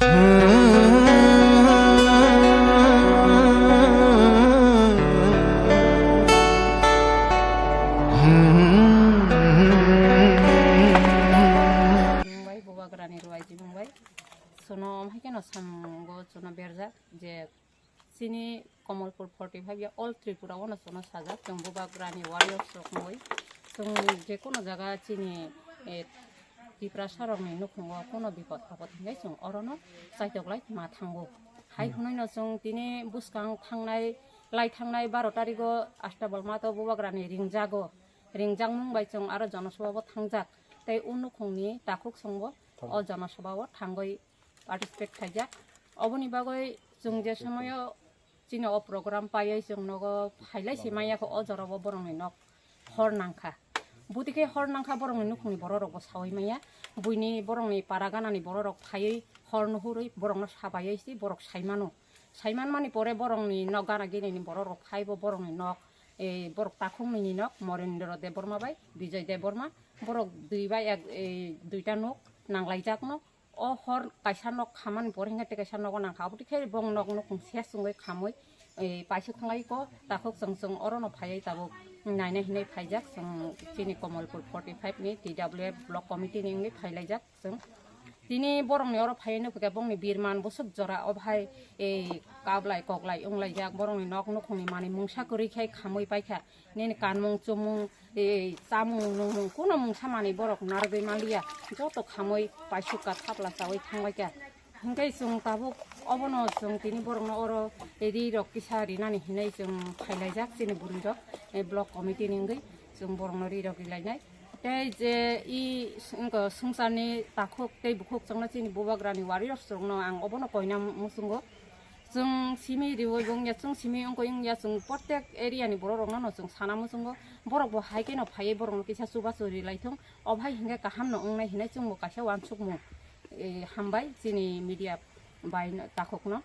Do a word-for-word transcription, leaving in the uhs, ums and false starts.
Mungbai, Bubagrani Ruaiji mungbai. Sono omhaikeno samgo sono berjak je chini Kamalpur forty five ya all Tripura o no sono sajak, chwng Bubagrani warriors rok mungwi. Chwng je kono jaga chini, eh, Tiprasa rokni nukhungo kono bipod apod hinwi chwng orono chaitoklai ma thango. Hai Hmm. hwnwi no chwng tini bwskang thangnai, lai thangnai baro tarigo Ashtabal mato Bubagrani ringjago. Ringjak mung bai chwng aro jonosabha bo thangjak. Tei o nukhungni takhuk chwngbo o jonosabha o thangwi participate khaijak. Oboni bagwi chwng je somoyo chini o program paiwi chwng nogo phailai se manya kho, o jorao borokni nok hor nangkha. Buti khe hor nangkha, borokni nukhungni borok rokbo saui manya. Buini borokni para ganani borok rok phaiwi hor nuhurwi borokno sapaiwi se borok saimano. Saimanmani pore borokni nok gana ginini borok rok phaibo borokni nok, eh, borok takhuknini nok Morendra Debbarma bai Bijoy Debbarma. Borok dui bai ek, eh, duita nok nanglaijakno. O hor kaisa nok khamani pore hingke tei kaisa nogo nangkha. Aboni khe bong nok nukhung ses wngwi khamwi, eh, paisuk thangwi ko takhuk chwng chwng orono phaiwi tabuk naina hinwi phaijak chwng chini Kamalpur forty five ni T W F block committee ni wngwi phailaijak chwng. Tini borokni oro phaiwi nukha bongni birman bwswk jora o bahai, eh, kablai koklai wnglaijak, borokni nok nukhungni manwi mungsa kwrwi khai khamwi paikha. Nini kanmung chumung, eh, chamung nungmung kuno mungsa manwi borok narwgwi manliya, joto khamwi paisukha thapla chawi thangbaikha. Hinkhe chwng tabuk obono chwng tini borokno oro ri rok kisa rinani hinwi chwng phailaijak chini bwrwi rok, eh, block committee ni wngwi chwng borokno ri rok rilainai. Tei je i sungko swngcharni takhuk tei bukhuk chwngno chini Bubagrani warriors rokno ang obono koina muchungo. Chwng simi riwi wngya, chwng simi wngkoi wngya, chwng protek area ni borok rokno no chwng sana muchungo. Borok bo hai kheno phaiwi borok no kisa chubachu rilai thung. Obhai hinkhe kaham no wngnai hinwi chwng bo kaisa uansukmung, eh, hambai chini media bai no takhuk no.